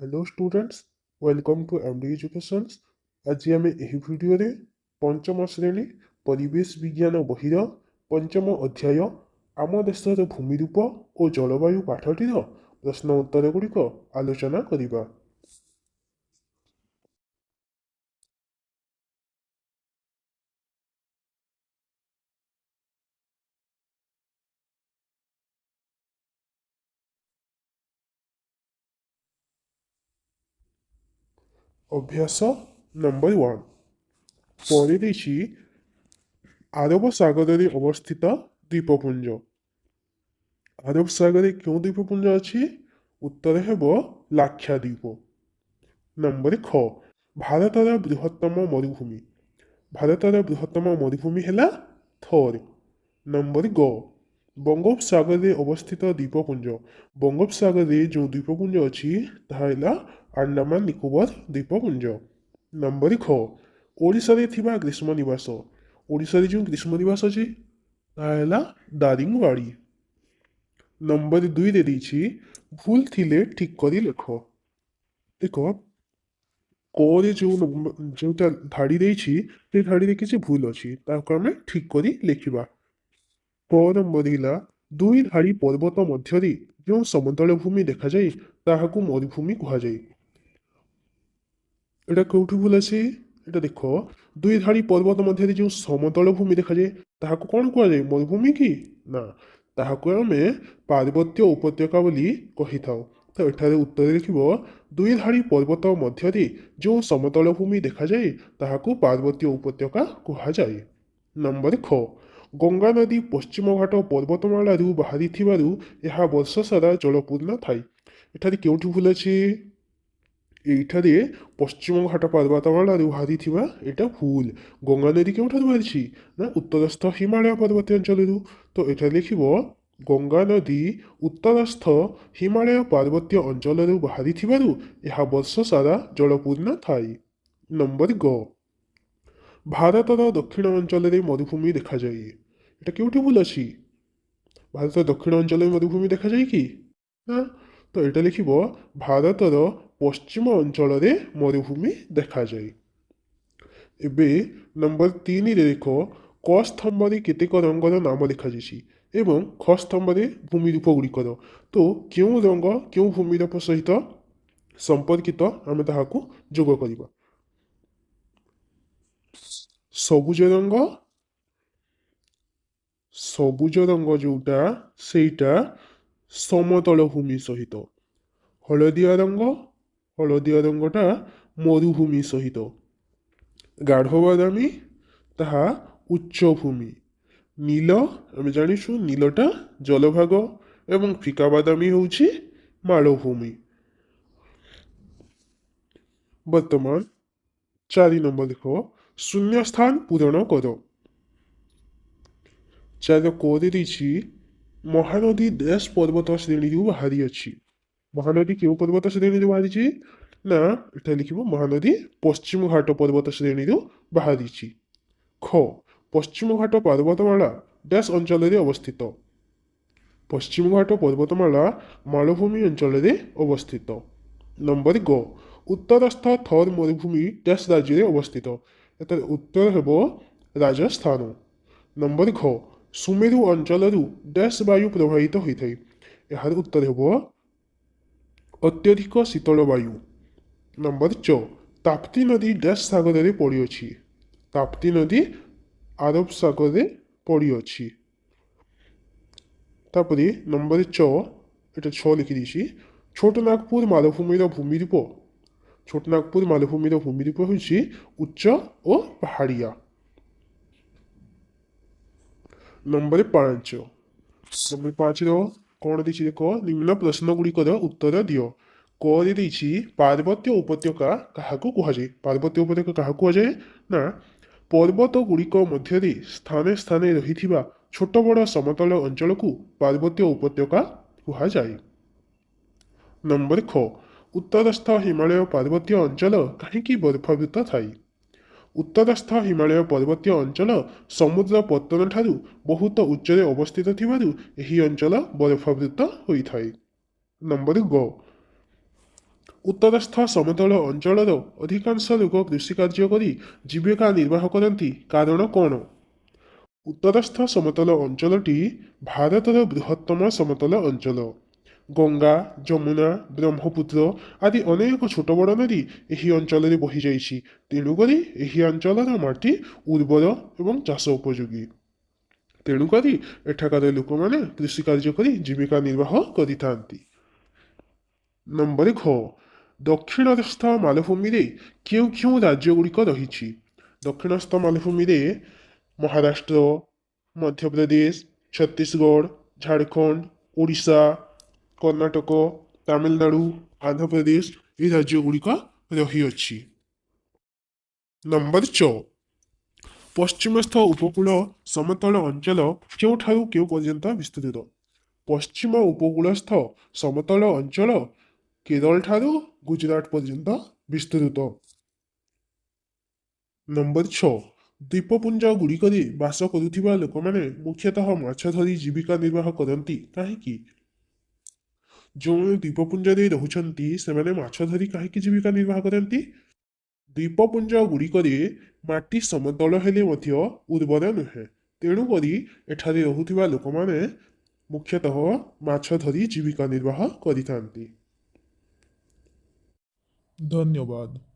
Hello students, welcome to M D educations. ଆଜି ଆମେ ଏହି ଭିଡ଼ିଓରେ ପଞ୍ଚମ ଶ୍ରେଣୀ ପରିବେଶ ବିଜ୍ଞାନ ବହିର ପଞ୍ଚମ ଅଧ୍ୟାୟ ଆମ ଦେଶର ଭୂମିରୂପ ଓ ଜଳବାୟୁ ପାଠଟିର ପ୍ରଶ୍ନ ଉତ୍ତର ଗୁଡ଼ିକ ଆଲୋଚନା କରିବା। ଅଭ୍ୟାସ ନମ୍ବର 1 ପରେ ଦେଇଛି ଆରବ ସାଗରରେ ଅବସ୍ଥିତ ଦ୍ୱୀପପୁଞ୍ଜ। ଆରବ ସାଗରରେ କେଉଁ ଦ୍ୱୀପପୁଞ୍ଜ ଅଛି? ଉତ୍ତର ହେବ ଲାକ୍ଷାଦ୍ୱୀପ। ନମ୍ବର ଖ, ଭାରତର ବୃହତ୍ତମ ମରୁଭୂମି। ଭାରତର ବୃହତ୍ତମ ମରୁଭୂମି ହେଲା ଥର୍। ନମ୍ବର ଗ, ବଙ୍ଗୋପସାଗରରେ ଅବସ୍ଥିତ ଦ୍ୱୀପପୁଞ୍ଜ। ବଙ୍ଗୋପସାଗରରେ ଯେଉଁ ଦ୍ୱୀପପୁଞ୍ଜ ଅଛି ତାହା ହେଲା ଆଣ୍ଡାମାନ ନିକୋବର ଦ୍ୱୀପପୁଞ୍ଜ। ନମ୍ବର ଖ, ଓଡ଼ିଶାରେ ଥିବା ଗ୍ରୀଷ୍ମ ନିବାସ। ଓଡ଼ିଶାରେ ଯେଉଁ ଗ୍ରୀଷ୍ମ ନିବାସ ଅଛି ତାହା ହେଲା ଦାରିଙ୍ଗବାଡ଼ି। ନମ୍ବର 2ରେ ଦେଇଛି ଭୁଲ ଥିଲେ ଠିକ୍ କରି ଲେଖ। ଦେଖ କରେ ଯେଉଁ ଯେଉଁଟା ଧାଡ଼ି ଦେଇଛି ସେ ଧାଡ଼ିରେ କିଛି ଭୁଲ ଅଛି, ତାକୁ ଆମେ ଠିକ୍ କରି ଲେଖିବା। କ ନମ୍ବର ହେଲା ଦୁଇ ଧାଡ଼ି ପର୍ବତ ମଧ୍ୟରେ ଯେଉଁ ସମତଳ ଭୂମି ଦେଖାଯାଏ ତାହାକୁ ମରୁଭୂମି କୁହାଯାଏ। ଏଇଟା କେଉଁଠି ଭୁଲ ଅଛି? ଏଇଟା ଦେଖ, ଦୁଇ ଧାଡ଼ି ପର୍ବତ ମଧ୍ୟରେ ଯେଉଁ ସମତଳ ଭୂମି ଦେଖାଯାଏ ତାହାକୁ କ'ଣ କୁହାଯାଏ? ମରୁଭୂମି କି ନା, ତାହାକୁ ଆମେ ପାର୍ବତ୍ୟ ଉପତ୍ୟକା ବୋଲି କହିଥାଉ। ତ ଏଠାରେ ଉତ୍ତର ଲେଖିବ ଦୁଇ ଧାଡ଼ି ପର୍ବତ ମଧ୍ୟରେ ଯେଉଁ ସମତଳ ଭୂମି ଦେଖାଯାଏ ତାହାକୁ ପାର୍ବତ୍ୟ ଉପତ୍ୟକା କୁହାଯାଏ। ନମ୍ବର ଖ, ଗଙ୍ଗା ନଦୀ ପଶ୍ଚିମଘାଟ ପର୍ବତମାଳାରୁ ବାହାରିଥିବାରୁ ଏହା ବର୍ଷ ସାରା ଜଳପୂର୍ଣ୍ଣ ଥାଏ। ଏଠାରେ କେଉଁଠି ଭୁଲ ଅଛି? ଏଇଠାରେ ପଶ୍ଚିମଘାଟ ପର୍ବତମାଳାରୁ ବାହାରିଥିବା ଏଇଟା ଭୁଲ। ଗଙ୍ଗା ନଦୀ କେଉଁଠାରୁ ବାହାରିଛି? ନା ଉତ୍ତରସ୍ଥ ହିମାଳୟ ପର୍ବତୀୟ ଅଞ୍ଚଳରୁ। ତ ଏଠାରେ ଲେଖିବ ଗଙ୍ଗା ନଦୀ ଉତ୍ତରସ୍ଥ ହିମାଳୟ ପାର୍ବତ୍ୟ ଅଞ୍ଚଳରୁ ବାହାରିଥିବାରୁ ଏହା ବର୍ଷ ସାରା ଜଳପୂର୍ଣ୍ଣ ଥାଏ। ନମ୍ବର ଗ, ଭାରତର ଦକ୍ଷିଣ ଅଞ୍ଚଳରେ ମରୁଭୂମି ଦେଖାଯାଏ। ଏଟା କେଉଁଠି ଭୁଲ ଅଛି? ଭାରତର ଦକ୍ଷିଣ ଅଞ୍ଚଳରେ ମରୁଭୂମି ଦେଖାଯାଏ କି ନା? ତ ଏଇଟା ଲେଖିବ ଭାରତର ପଶ୍ଚିମ ଅଞ୍ଚଳରେ ମରୁଭୂମି ଦେଖାଯାଏ। ଏବେ ନମ୍ବର 3ରେ ଦେଖ, କ ସ୍ତମ୍ଭରେ କେତେକ ରଙ୍ଗର ନାମ ଲେଖାଯାଇଛି ଏବଂ ଖ ସ୍ତମ୍ଭରେ ଭୂମିରୂପ ଗୁଡ଼ିକର। ତ କେଉଁ ରଙ୍ଗ କେଉଁ ଭୂମିରୂପ ସହିତ ସମ୍ପର୍କିତ ଆମେ ତାହାକୁ ଯୋଗ କରିବା। ସବୁଜ ରଙ୍ଗ, ସବୁଜ ରଙ୍ଗ ଯେଉଁଟା ସେଇଟା ସମତଳ ଭୂମି ସହିତ, ହଳଦିଆ ରଙ୍ଗ, ହଳଦିଆ ରଙ୍ଗଟା ମରୁଭୂମି ସହିତ, ଗାଢ଼ ବାଦାମୀ ତାହା ଉଚ୍ଚ ଭୂମି, ନୀଳ ଆମେ ଜାଣିଛୁ ନୀଳଟା ଜଳଭାଗ ଏବଂ ଫିକା ବାଦାମୀ ହେଉଛି ମାଳଭୂମି। ବର୍ତ୍ତମାନ 4 ନମ୍ବର ଦେଖ, ଶୂନ୍ୟସ୍ଥାନ ପୂରଣ କର। 4 କୋରେ ଦେଇଛି ମହାନଦୀ ଡ୍ୟାସ୍ ପର୍ବତ ଶ୍ରେଣୀରୁ ବାହାରିଅଛି। ମହାନଦୀ କେଉଁ ପର୍ବତ ଶ୍ରେଣୀରୁ ବାହାରିଛି? ନା ଏଠାରେ ଲେଖିବ ମହାନଦୀ ପଶ୍ଚିମଘାଟ ପର୍ବତ ଶ୍ରେଣୀରୁ ବାହାରିଛି। ଖ, ପଶ୍ଚିମଘାଟ ପର୍ବତମାଳା ଡ୍ୟାସ୍ ଅଞ୍ଚଳରେ ଅବସ୍ଥିତ। ପଶ୍ଚିମଘାଟ ପର୍ବତମାଳା ମାଳଭୂମି ଅଞ୍ଚଳରେ ଅବସ୍ଥିତ। ନମ୍ବର ଗ, ଉତ୍ତରସ୍ଥ ଥର୍ ମରୁଭୂମି ଡ୍ୟାସ୍ ରାଜ୍ୟରେ ଅବସ୍ଥିତ। ଏଠାରେ ଉତ୍ତର ହେବ ରାଜସ୍ଥାନ। ନମ୍ବର ଘ, ସୁମେରୁ ଅଞ୍ଚଳରୁ ଡ୍ୟାସ୍ ବାୟୁ ପ୍ରବାହିତ ହୋଇଥାଏ। ଏହାର ଉତ୍ତର ହେବ ଅତ୍ୟଧିକ ଶୀତଳ ବାୟୁ। ନମ୍ବର ଚ, ତାପ୍ତି ନଦୀ ଡ୍ୟାସ୍ ସାଗରରେ ପଡ଼ିଅଛି। ତାପ୍ତି ନଦୀ ଆରବ ସାଗରରେ ପଡ଼ିଅଛି। ତାପରେ ନମ୍ବର ଚ, ଏଟା 6 ଲେଖିଦେଇଛି, ଛୋଟନାଗପୁର ମାଳଭୂମିର ଭୂମିରୂପ। ଛୋଟନାଗପୁର ମାଳଭୂମିର ଭୂମିରୂପ ହେଉଛି ଉଚ୍ଚ ଓ ପାହାଡ଼ିଆ। ନମ୍ବର 5, ନମ୍ବର 5ର କ'ଣ ଦେଇଛି ଦେଖ, ନିମ୍ନ ପ୍ରଶ୍ନ ଗୁଡ଼ିକର ଉତ୍ତର ଦିଅ। କରେ ଦେଇଛି ପାର୍ବତ୍ୟ ଉପତ୍ୟକା କାହାକୁ କୁହାଯାଏ? ପାର୍ବତ୍ୟ ଉପତ୍ୟକା କାହାକୁ କୁହାଯାଏ? ନା ପର୍ବତ ଗୁଡ଼ିକ ମଧ୍ୟରେ ସ୍ଥାନେ ସ୍ଥାନେ ରହିଥିବା ଛୋଟ ବଡ଼ ସମତଳ ଅଞ୍ଚଳକୁ ପାର୍ବତ୍ୟ ଉପତ୍ୟକା କୁହାଯାଏ। ନମ୍ବର ଖ, ଉତ୍ତରସ୍ଥ ହିମାଳୟ ପାର୍ବତ୍ୟ ଅଞ୍ଚଳ କାହିଁକି ବରଫାବୃତ ଥାଏ? ଉତ୍ତରସ୍ଥ ହିମାଳୟ ପର୍ବତୀୟ ଅଞ୍ଚଳ ସମୁଦ୍ର ପତ୍ତନଠାରୁ ବହୁତ ଉଚ୍ଚରେ ଅବସ୍ଥିତ ଥିବାରୁ ଏହି ଅଞ୍ଚଳ ବରଫାବୃତ ହୋଇଥାଏ। ନମ୍ବର ଗ, ଉତ୍ତରସ୍ଥ ସମତଳ ଅଞ୍ଚଳର ଅଧିକାଂଶ ଲୋକ କୃଷିକାର୍ଯ୍ୟ କରି ଜୀବିକା ନିର୍ବାହ କରନ୍ତି, କାରଣ କ'ଣ? ଉତ୍ତରସ୍ଥ ସମତଳ ଅଞ୍ଚଳଟି ଭାରତର ବୃହତ୍ତମ ସମତଳ ଅଞ୍ଚଳ। ଗଙ୍ଗା, ଯମୁନା, ବ୍ରହ୍ମପୁତ୍ର ଆଦି ଅନେକ ଛୋଟ ବଡ଼ ନଦୀ ଏହି ଅଞ୍ଚଳରେ ବହିଯାଇଛି। ତେଣୁକରି ଏହି ଅଞ୍ଚଳର ମାଟି ଉର୍ବର ଏବଂ ଚାଷ ଉପଯୋଗୀ। ତେଣୁକରି ଏଠାକାର ଲୋକମାନେ କୃଷିକାର୍ଯ୍ୟ କରି ଜୀବିକା ନିର୍ବାହ କରିଥାନ୍ତି। ନମ୍ବର ଘ, ଦକ୍ଷିଣସ୍ଥ ମାଲଭୂମିରେ କେଉଁ କେଉଁ ରାଜ୍ୟ ଗୁଡ଼ିକ ରହିଛି? ଦକ୍ଷିଣସ୍ଥ ମାଲଭୂମିରେ ମହାରାଷ୍ଟ୍ର, ମଧ୍ୟପ୍ରଦେଶ, ଛତିଶଗଡ଼, ଝାଡ଼ଖଣ୍ଡ, ଓଡ଼ିଶା, କର୍ଣ୍ଣାଟକ, ତାମିଲନାଡ଼ୁ, ଆନ୍ଧ୍ରପ୍ରଦେଶ ଏହି ରାଜ୍ୟ ଗୁଡ଼ିକ ରହିଅଛି। ନମ୍ବର ଚ, ପଶ୍ଚିମସ୍ଥ ଉପକୂଳ ସମତଳ ଅଞ୍ଚଳ କେଉଁଠାରୁ କେଉଁ ପର୍ଯ୍ୟନ୍ତ ବିସ୍ତୃତ? ପଶ୍ଚିମ ଉପକୂଳସ୍ଥ ସମତଳ ଅଞ୍ଚଳ କେରଳଠାରୁ ଗୁଜୁରାଟ ପର୍ଯ୍ୟନ୍ତ ବିସ୍ତୃତ। ନମ୍ବର 6, ଦ୍ୱୀପପୁଞ୍ଜ ଗୁଡ଼ିକରେ ବାସ କରୁଥିବା ଲୋକମାନେ ମୁଖ୍ୟତଃ ମାଛ ଧରି ଜୀବିକା ନିର୍ବାହ କରନ୍ତି, କାହିଁକି? ଯେଉଁମାନେ ଦ୍ୱୀପପୁଞ୍ଜରେ ରହୁଛନ୍ତି ସେମାନେ ମାଛ ଧରି କାହିଁକି ଜୀବିକା ନିର୍ବାହ କରନ୍ତି? ଦ୍ୱୀପପୁଞ୍ଜ ଗୁଡ଼ିକରେ ମାଟି ସମତଳ ହେଲେ ମଧ୍ୟ ଉର୍ବର ନୁହେଁ, ତେଣୁକରି ଏଠାରେ ରହୁଥିବା ଲୋକମାନେ ମୁଖ୍ୟତଃ ମାଛ ଧରି ଜୀବିକା ନିର୍ବାହ କରିଥାନ୍ତି। ଧନ୍ୟବାଦ।